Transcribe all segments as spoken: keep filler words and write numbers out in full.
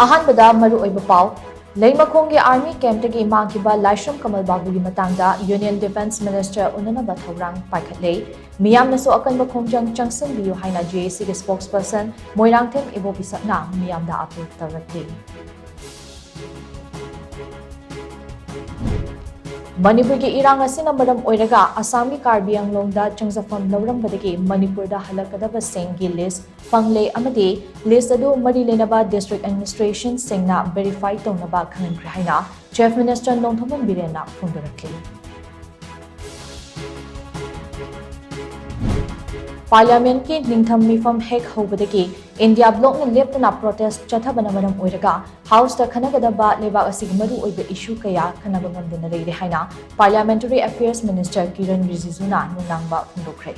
ꯑꯍꯥꯟꯕꯗ ꯃꯔꯨꯑꯣꯏꯕ ꯄꯥꯎ, ꯂꯩꯃꯈꯣꯡꯒꯤ ꯑꯥꯔꯃꯤ ꯀꯦꯝꯞꯇꯒꯤ ꯃꯥꯡꯈꯤꯕ ꯂꯥꯏꯁ꯭ꯔꯝ ꯀꯃꯜ ꯕꯥꯕꯨꯒꯤ ꯃꯇꯥꯡꯗ ꯌꯨꯅꯤꯌꯟ ꯗꯤꯐꯦꯟꯁ ꯃꯤꯅꯤꯁꯇꯔ ꯎꯅꯅꯕ ꯊꯧꯔꯥꯡ ꯄꯥꯏꯈꯠꯂꯦ꯫ ꯃꯤꯌꯥꯝꯅꯁꯨ ꯑꯀꯟꯕ ꯈꯣꯡꯖꯪ ꯆꯪꯁꯤꯟꯕꯤꯌꯨ ꯍꯥꯏꯅ ꯖꯦ ꯑꯦ ꯁꯤꯒꯤ ꯁ꯭ꯄꯣꯛꯁꯄꯔꯁꯟ ꯃꯣꯏꯔꯥꯡꯊꯦꯝ ꯏꯕꯣꯕꯤꯁꯛꯅ ꯃꯤꯌꯥꯝꯗ ꯑꯥꯄꯤꯜ ꯇꯧꯔꯛꯂꯤ꯫ ꯃꯅꯤꯄꯨꯔꯒꯤ ꯏꯔꯥꯡ ꯑꯁꯤꯅ ꯃꯔꯝ ꯑꯣꯏꯔꯒ ꯑꯁꯥꯝꯒꯤ ꯀꯥꯔꯕꯤ ꯑꯪꯂꯣꯡꯗ ꯆꯪꯖꯐꯝ ꯂꯧꯔꯝꯕꯗꯒꯤ ꯃꯅꯤꯄꯨꯔꯗ ꯍꯜꯂꯛꯀꯗꯕꯁꯤꯡꯒꯤ ꯂꯤꯁ꯭ꯠ ꯐꯪꯂꯦ ꯑꯃꯗꯤ ꯂꯤꯁ꯭ꯠ ꯑꯗꯨ ꯃꯔꯤ ꯂꯩꯅꯕ ꯗꯤꯁ꯭ꯠꯔꯤꯛ ꯑꯦꯗꯃꯤꯅꯤꯁ꯭ꯇ꯭ꯔꯦꯁꯟꯁꯤꯡꯅ ꯚꯦꯔꯤꯐꯥꯏ ꯇꯧꯅꯕ ꯈꯪꯍꯟꯈ꯭ꯔꯦ ꯍꯥꯏꯅ ꯆꯤꯐ ꯃꯤꯅꯤꯁꯇꯔ ꯅꯣꯡꯊꯣꯝꯕꯝ ꯕꯤꯔꯦꯟꯅ ꯐꯣꯡꯗꯣꯔꯛꯂꯤ꯫ ꯄꯥꯔꯂꯤꯌꯥꯃꯦꯟꯠꯀꯤ ꯅꯤꯡꯊꯝ ꯃꯤꯐꯝ ꯍꯦꯛ ꯍꯧꯕꯗꯒꯤ ꯏꯟꯗꯤꯌꯥ ꯕ꯭ꯂꯣꯛꯅ ꯂꯦꯞꯇꯅ ꯄ꯭ꯔꯣꯇꯦꯁ꯭ꯠ ꯆꯠꯊꯕꯅ ꯃꯔꯝ ꯑꯣꯏꯔꯒ ꯍꯥꯎꯁꯇ ꯈꯟꯅꯒꯗꯕ ꯂꯩꯕꯥꯛ ꯑꯁꯤꯒꯤ ꯃꯔꯨꯑꯣꯏꯕ ꯏꯁꯨ ꯀꯌꯥ ꯈꯟꯅꯕ ꯉꯝꯗꯅ ꯂꯩꯔꯦ ꯍꯥꯏꯅ ꯄꯥꯔꯂꯤꯌꯥꯃꯦꯟꯇꯔꯤ ꯑꯦꯐꯤꯌꯔꯁ ꯃꯤꯅꯤꯁꯇꯔ ꯀꯤꯔꯟ ꯔꯤꯖꯤꯖꯨꯅ ꯅꯨꯡꯅꯥꯡꯕ ꯐꯣꯡꯗꯣꯛꯈ꯭ꯔꯦ꯫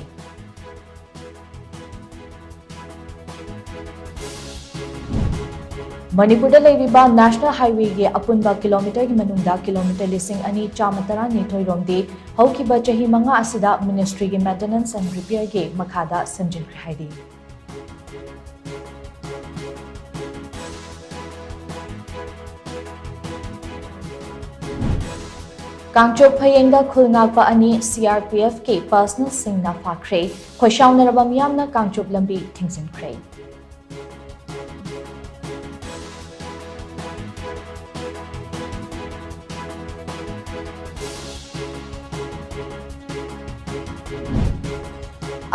ꯃꯅꯤꯄꯨꯔꯗ ꯂꯩꯔꯤꯕ ꯅꯦꯁꯅꯦꯜ ꯍꯥꯏꯋꯦꯒꯤ ꯑꯄꯨꯟꯕ ꯀꯤꯂꯣꯃꯤꯇꯔꯒꯤ ꯃꯅꯨꯡꯗ ꯀꯤꯂꯣꯃꯤꯇꯔ ꯂꯤꯁꯤꯡ ꯑꯅꯤ ꯆꯥꯝꯃ ꯇꯔꯥꯅꯤꯊꯣꯏ ꯔꯣꯝꯗꯤ ꯍꯧꯈꯤꯕ ꯆꯍꯤ ꯃꯉꯥ ꯑꯁꯤꯗ ꯃꯤꯅꯤꯁꯇ꯭ꯔꯤꯒꯤ ꯃꯦꯟꯇꯦꯅꯦꯟꯁ ꯑꯦꯟ ꯔꯤꯄꯤꯌꯔꯒꯤ ꯃꯈꯥꯗ ꯁꯦꯝꯖꯤꯟꯈ꯭ꯔꯦ ꯍꯥꯏꯔꯤ꯫ ꯀꯥꯡꯆꯨꯞ ꯐꯌꯦꯡꯗ ꯈꯨꯜ ꯉꯥꯛꯄ ꯑꯅꯤ ꯁꯤ ꯑꯥꯔ ꯄꯤ ꯑꯦꯐꯀꯤ ꯄꯔꯁꯅꯦꯜꯁꯤꯡꯅ ꯐꯥꯈ꯭ꯔꯦ꯫ ꯈꯣꯏꯁꯥꯎꯅꯔꯕ ꯃꯤꯌꯥꯝꯅ ꯀꯥꯡꯆꯨꯞ ꯂꯝꯕꯤ ꯊꯤꯡꯖꯤꯟꯈ꯭ꯔꯦ꯫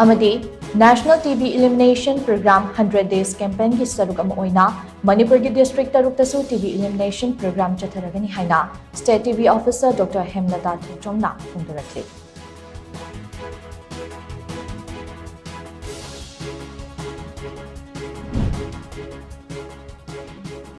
ꯑꯃꯗꯤ National T B Elimination Program hundred Days Campaignꯒꯤ ꯁꯔꯨꯛ ꯑꯃ ꯑꯣꯏꯅ ꯃꯅꯤꯄꯨꯔꯒꯤ ꯗꯤꯁꯇ꯭ꯔꯤꯛ ꯇꯔꯨꯛꯇꯁꯨ T B Elimination Program ꯆꯠꯊꯔꯒꯅꯤ ꯍꯥꯏꯅ State T B Officer doctor Hemlata ꯊꯣꯡꯆꯣꯝꯅ ꯐꯣꯡꯗꯣꯔꯛꯂꯤ꯫